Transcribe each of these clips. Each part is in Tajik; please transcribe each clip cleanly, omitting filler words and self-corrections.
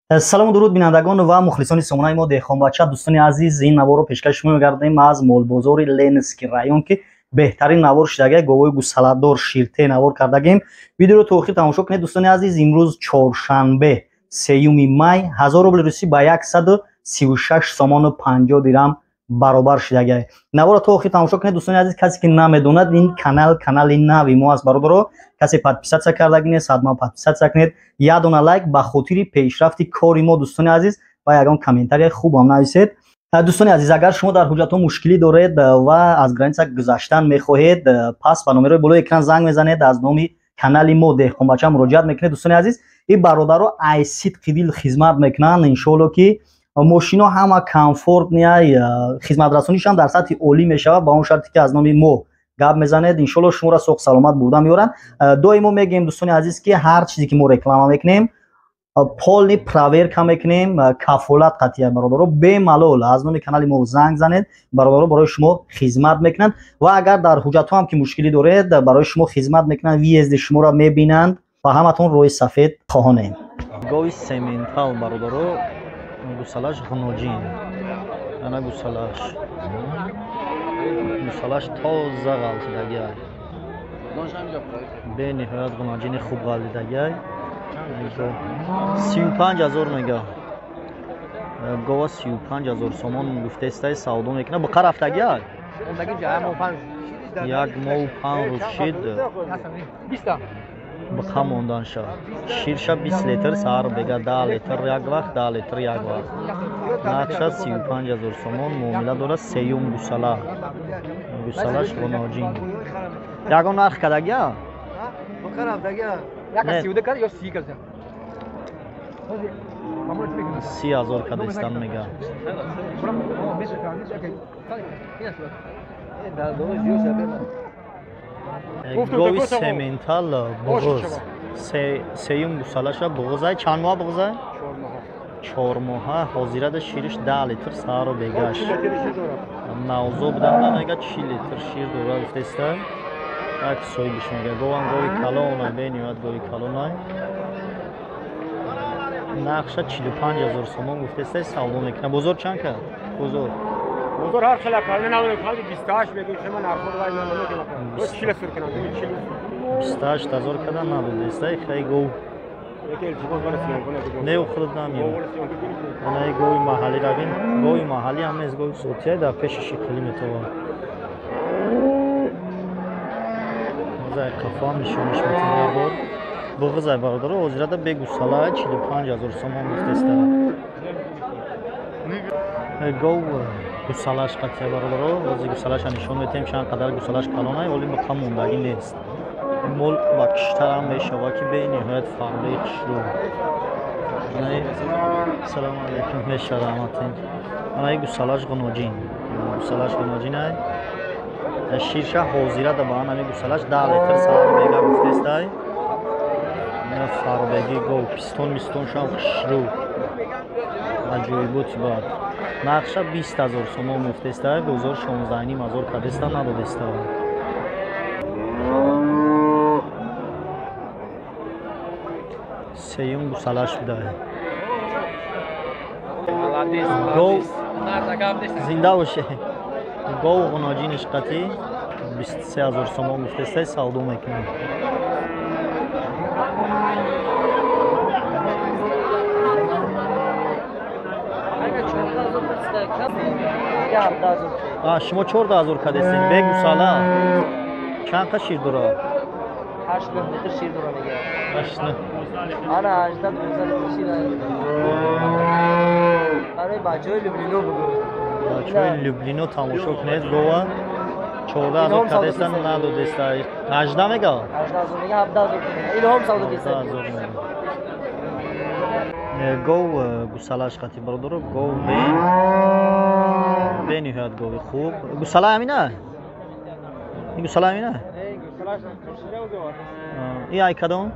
Салому дуруд бинандагон ва мухлисони сомонаи мо Деҳқонбача. Дӯстони азиз, ин наворро пешкаш шумо мегардем аз молбозори Ленинский район, ки беҳтарин навор шудагия, говои гусаладор ширте навор кардагем. Видеоро то охир тамошо кунед, дӯстони азиз. Имрӯз чоршанбе, 3 май, 1000 рубли русӣ ба 136 сомону 50 дирам баробар шудагия. Наворро то охир тамошо кунед, дӯстони азиз. Касе ки намедонад, ин канал канали нави мо аст, бародаро. Касе подписаться кардаги нест, ҳатман подписаться кунед. Як дона лайк ба хотири пешрафти кори мо, дӯстони азиз, ва ягон комментария хубам нависед. Дӯстони азиз, агар шумо дар ҳуҷҷатҳо мушкилӣ доред ва аз граница гузаштан мехоҳед, пас ба номерои болои экран занг мезанед, аз номи канали мо Деҳқонбача муроҷиат мекунед. Дӯстони азиз, ин бародаро ай сидқи дил хизмат мекунанд. Иншоалло, ки мошино ҳама комфортный, хизматрасонишам дар сатҳи олӣ мешавад, ба он шарте ки аз номи мо гап мезанед. Иншоалло, шуморо соғ саломат бурда меоранд. Доимо мегӯем, дӯстони азиз, ки ҳар чизе ки мо реклама мекунем, полный проверка мекунем, кафолат қатъия. Бародаро, бемалол аз номи канали мо занг занед, бародаро барои шумо хизмат мекунанд. Ва агар дар ҳуҷҷатҳо ҳам ки мушкилӣ доред, барои шумо хизмат мекунанд, въезд и шуморо мебинанд. Ба ҳаматон роҳи сафед хоҳонем. Гови сементал, бародаро, гусалаш ғуноҷин. Ана гусалаш, гусалаш тоза ғалтидагиай, бениҳоят ғуноҷини хуб ғалтидагиай. 35 000 мега гова, 35 000 сомон гуфтестай, савдо мекунад. Буқа рафтагиай, 1 моҳу 5 рӯз шид буқа монданша. Ширша 20 литр, саҳар бега 10 литр як вақт, 10 литр як вақт. Нархша 35 000 сомон муомила дорад. Сеюм гусала, гусалаш ғуноҷин. Ягон нарх кардагия? 30 000 кадистан мега. Гови сементал буғуз, сеюм гусалаша буғузай. Чанд моҳа буғузай? 4 моҳа. Ҳозирада шириш 10 литр саҳару бегаш. Навзо буданда мега 40 литр шир дора, гуфтеста як соҳибиш. Мега говам гови калонай, бениҳоят гови калонай. Нархша 45 000 сомон гуфтеста, савдо мекунад. Бозор чанд кард бозор? Бозор ҳар хела карда, намедонам, фақат 28 мегӯй, шумо нархҳо вай намедонам. 40 сур кунам, 40. 28 000 карда надодеста, хай гов. Не, худат намеёб. Анаи гови маҳаллӣ равин, гови маҳаллӣ ҳам нест, гови сотия дар пеши шиқилӣ метовад. Зай қафоам нишониш метем як бор. Буғизай, бародаро, ҳозирада бегусала 45 000 сомон гуфтеста. Гов гусалаш қатия, бародаро, ҳозир гусалаша нишон метем, чанд қадар гусалаш калонай, оли буқа мондагӣ нест. Мол ба киштарам мешава, ки бениҳоят фарбеи хушрӯ. Салому алайкум, меша, раҳматин. Анаи гусалаш ғуноҷин, гусалаш ғуноҷинай. Ширша ҳозирада ба анами гусалаш 10 литр саҳар бега гуфтестай. Фарбегӣ гов, пистон мистоншам хушрӯ, аҷоиботи бад. Нархша 20 000 сомон гуфтестай, бозор 16 500 кадеста, надодеста. Сеюм гусалаш будай гов. Зинда боше. Гов ғуноҷиниш қатӣ 23 000 сомон гуфтестай, савдо мекунад. Шумо 14 000 кадестем бе гусала. Чанд қа шир дорад? 8 литр шир дора мега. Ҳашт. Ана 18 литр шир. Барои бачаҳои Люблино бугу. Бачаҳои Люблино тамошо кунед гова. 14 000 кадестан, надодеста. 18 мега? 18 000 мега, 17 000 илҳом савдо кеста. Гов гусалаш қати, бародаро, гов бениҳоят гови хуб. Гусала ҳамина? Ин гусала ҳамина? И ай кадом?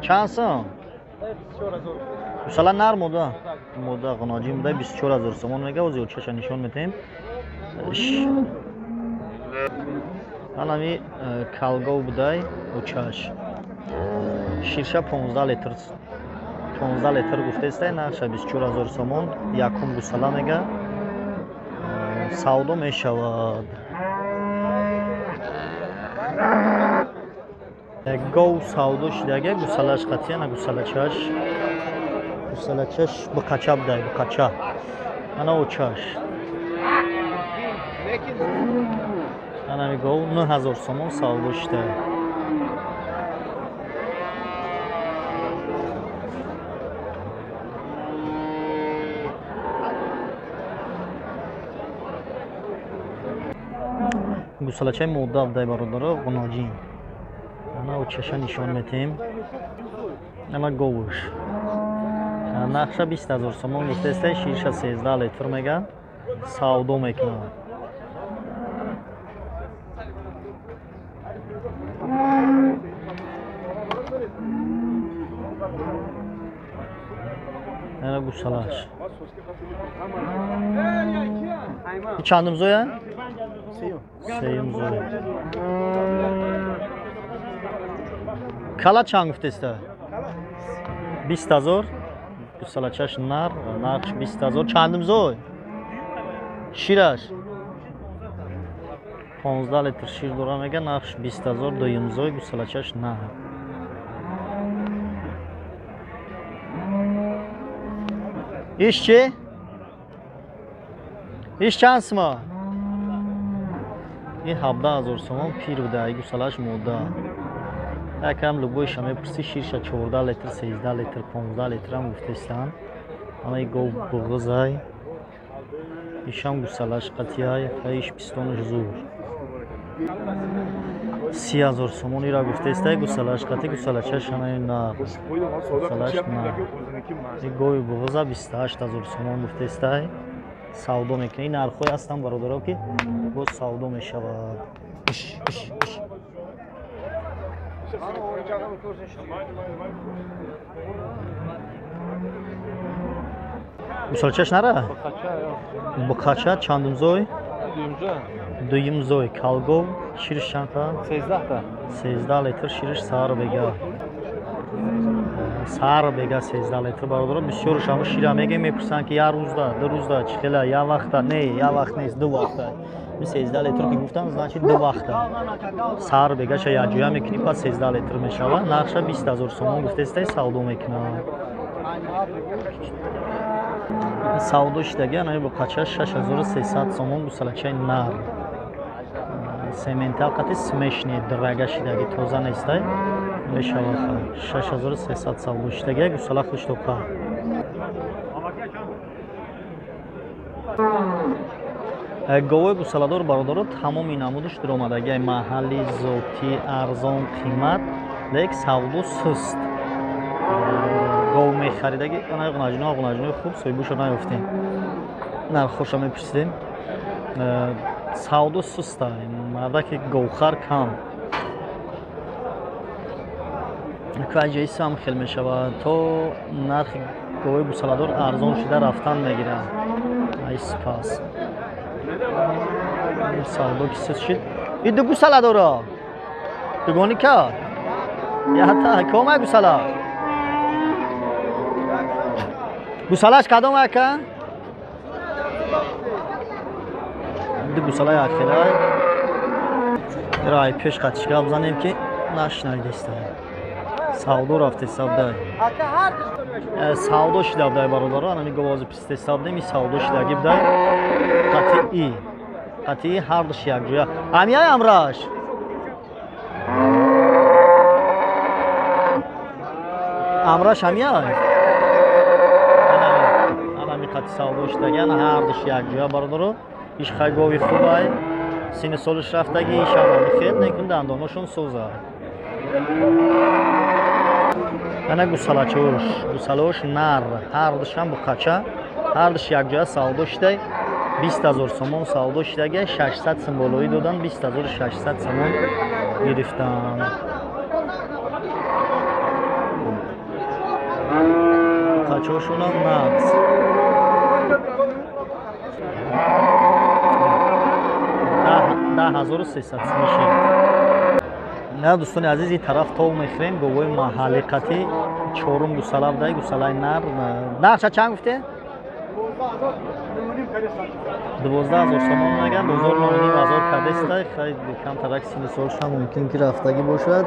Чанд сом? Гусала нар, мода? Мода, ғуноҷин буда, 24 000 сомон мега. Ози очаша нишон метаҳем. Анами калгов будай очаш. Ширша 15 литр. 15 литр гуфтестай, нархша 24000 сомон, якум гусала мега. Савдо мешавад. Гов савдо шидаге, гусалаш қатия, на гусалачаш. Гусалачаш биқача будай, биқача. Ана очаш. Ана гов 9000 сомон савдо шида. Гусалачаи мода будай бародаро, ғуноҷин. Ана очаша нишон метем. Ана говуш. Нархша 20000 сомон гуфтестай, ширша 13 литр мега. Савдо мекунад. Ана гусалаш. Чандум зоя? Сеюм зоя. Кала чанд гуфтеста? 20000. Гусалачаш нар, нархш 20000. Чандум зой? Шираш 15 литр шир дора мега, нархш 20000, дуюм зой, гусалачаш нар. Иш чи? Иш чанд сима? Ин 17000 сомон пир буда, гусалаш мода. Якам любойша мепурси, ширша 14 литр, 13 литр, 15 литрам гуфтестан. Ана гов буғызай. Ишам гусалаш қатияй, иш пистонаш зур. 30000 сомон ира гуфтестай, гусалаш қати, гусалачаш ана на. Гусалаш на. И гови буғыза 28000 сомон гуфтестай. Савдо мекунад. Ин нархҳое ҳастанд бародаро, ки боз савдо мешавад. Иш, иш, иш. Гусалчаш нара? Буқача чандум зой? Дуюм зой. Калгов шириш чанд? 13 литр шириш саҳар бега. Саҳар бега 13 литр бародаро. Бисёр шамо шира мегем, мепурсанд ки як рӯзда, ду рӯзда чӣ хела, як вақта, не, як вақт нест, ду вақта. 13 литр ки гуфтам, значит ду вақта. Саҳар бегаша якҷоя мекунӣ, пас 13 литр мешавад. Нархша 20000 сомон гуфтестай, савдо мекунад. Савдо шидаги анаи буқача 6300 сомон, гусалачаи нар. Сементал қати смешни драга шидаги, тоза нестай. Мешавад 6300 савдо шидаги, гусала хуштоқа. Говои гусаладор бародаро тамоми намудаш дуромадаги, маҳалли, зотӣ, арзон, қимат, лек савдо суст. Гов мехаридаги, анаи ғунаҷино, ғунаҷинои хуб соҳибушо наёфтем. Нархоша мепурсидем. Савдо суста, мардаки говхар кам. Каҷаисам хел мешавад, то нархи говои гусаладор арзон шуда рафтан мегирад. Ай спас. Савдо ки суст шид. И ду гусаладоро. Дугони ка? Ята комай гусала. Гусалаш кадом ака? Ду гусалаи ахирай. Рай пеш қатишка бизанем ки нашнавидеста. Савдо рафтеста будай. Савдо шида будай бародаро, анами говози пистеста будем, и савдо шидаги будай. Қатъи. Қатъи ҳардуш якҷоя. Амияй амраш. Амраш амияй. Анами қатъи савдо шидаги, ана ҳардуш якҷоя бародаро. Иш хай гови хубай. Сини солиш рафтаги, иш амами хел, некун дандоношон соза. Ана гусалачош, гусалош нар, ҳардушам буқача, ҳардуш якҷоя савдо шидай. 20000 сомон савдо шидаги, 600 сом болоӣ додан, 20600 сомон гирифтан. Буқачошонам нағз. 10300 сом шид. На дӯстони азиз, ин тараф тов мехӯрем, говои маҳалли қатӣ Чорум гусала будай, гусалаи нар. Нарша чанд гуфте? 12 000 сомон меган, бозор 9 500 кардестай. Хай, камтарак сини солша мумкин ки рафтагӣ бошад.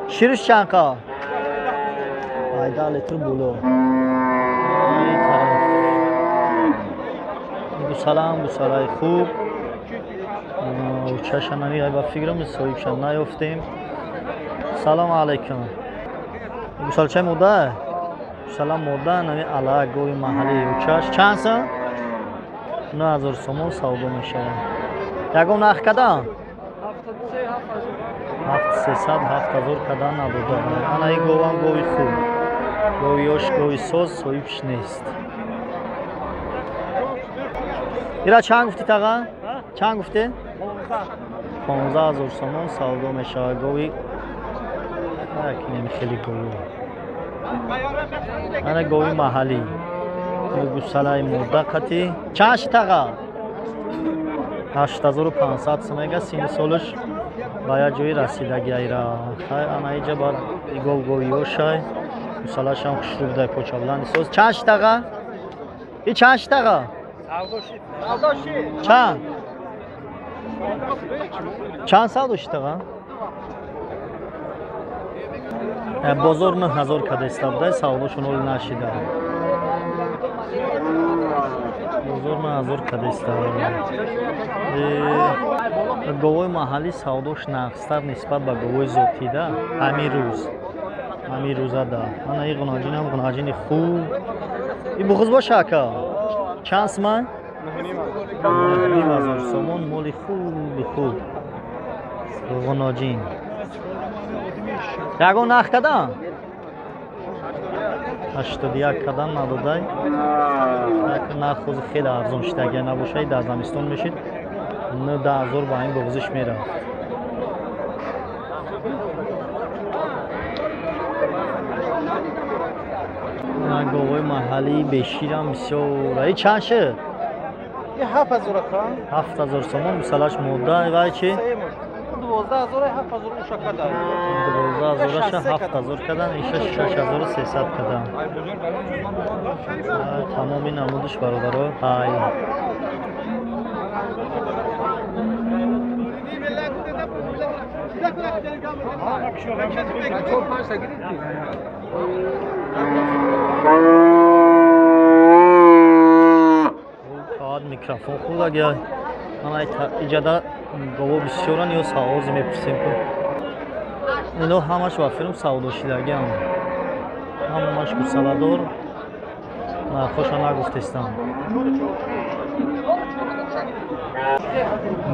Шириш чанд қа? 18 литр боло. Ай тараф. Гусалаам гусалаи хуб. Чашанами ай ба фикрам соҳибша наёфтем. Салому алайкум. Гусалчаи мода? Гусала мода, нами ала гови маҳалли учаш. Чанд сом? 9000 сомон савдо мешавад. Ягон нарх кадан? 7300, 7000 кадан надода. Ана ин говам гови хуб. Гови ёш, гови соз, соҳибш нест. Ира чанд гуфтӣ таға? Чанд гуфтӣ? 15 000 сомон савдо мешавад. Гови якнем хеле гови. Ана гови маҳаллӣ. Гусалаи мода қатӣ. Чанд ши таға? 8500 сом мега, сини солаш ба як ҷои расидаги айра. Хай, ана иҷа бар гов гови ёшай. Гусалашам хушрӯ будай, почабланди соз. Чанд ши таға? И чанд ши таға? Чанд? Чанд савдо ши таға? Бозор 9000 кадеста будай, савдошон оли нашида. Бозор 9000 кадеста. Говои маҳаллӣ савдош нақстар нисбат ба говои зотида ҳамин рӯз. Ҳамин рӯзада. Ана ин ғунаҷинам ғунаҷини хуб. Ин буғуз боша ака? Чанд суман? 9500 сомон, моли хуби хуб. Ғуноҷин. Ягон нарх кадан? 81 кадан надодай. Як нарх ҳозир хеле арзон шида, агар набошад дар замистон мешид 9000 ба ин буғузиш мерафт. Говои маҳаллии беширам бисёр. И чанд шуд? 7000 ака. 7000 сомон гусалаш мода вай чи? 12 000 7000 уша кадан. 12 000 7000 кадан, иша 6300 кадан. Тамоми намудиш бародаро. Ай. Фақат микрофон хӯрдагия. Ман иҷада гово бисёран ё савози мепурсем ку. Ино ҳамаш ба филм савдошидагиам. Ҳамаш гусаладор. Нархоша нагуфтестам.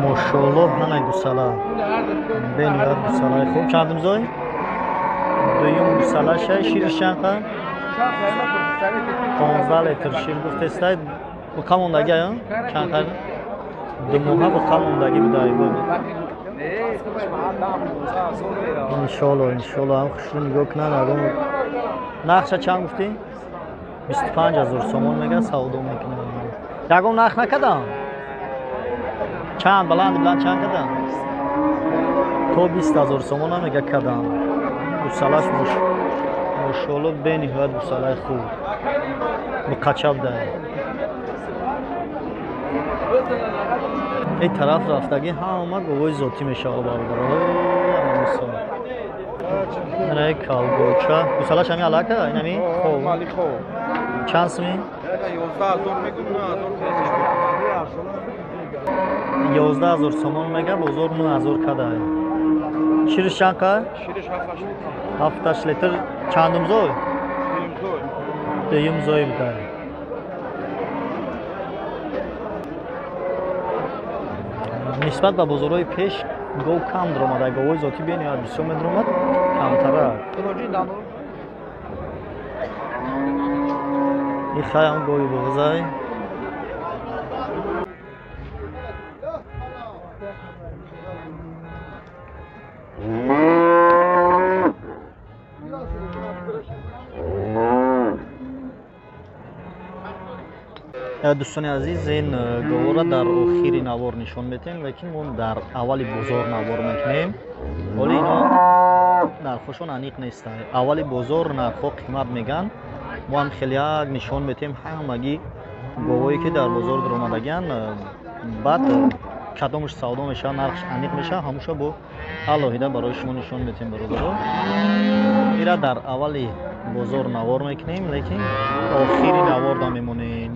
Мошоаллоҳ, нана гусала. Бениҳоят гусалаи хуб. Чандум зой? Дуюм гусалаша, шириш чанд қа? 15 литр шир гуфтестай. Буқа мондаги ая? Чанд қа? Ду моҳа буқа мондаги будай. Иншоалло, иншоалло ҳам хушрӯ нигоҳ кунанд. Ягон нархша чанд гуфтӣ? 25 000 сомон мега савдо мекунанд. Ягон нарх накардам? Чанд баланди баланд чанд кардам? То 20 000 сомон мега кардам. Гусалаш мошоалло бениҳоят гусалаи хуб. Буқача будай. Ин тараф рафтагӣ ҳама говои зотӣ мешавад бародаро. Ана калгоча. Гусалаш ҳами алака? Ин ҳами? Хоб. Чанд суми? 11 000 сомон мега, бозор 9000 кадай. Шириш чанд қа? 7-8 литр. Чандум зой? Дуюм зой будай. Нисбат ба бозорҳои пеш гов кам даромада. Говои зотӣ бениҳоят бисёр медаромад, камтарак. Ин хаям гови буғзай. Дӯстони азиз, ин говора дар охири навор нишон метиҳем, лекин мо дар аввали бозор навор мекунем. Ҳоли ино Нархҳошон аниқ нестанд. Аввали бозор нархҳо қимат меган. Мо ҳам хеле як нишон метем ҳамагӣ говое ки дар бозор дуромадагиан, баъд кадомаш савдо мешавад, нархш аниқ мешавад, ҳамуша бо алоҳида барои шумо нишон метем, бародаро. Ира дар аввали бозор навор мекунем, лекин охири наворда мемонем.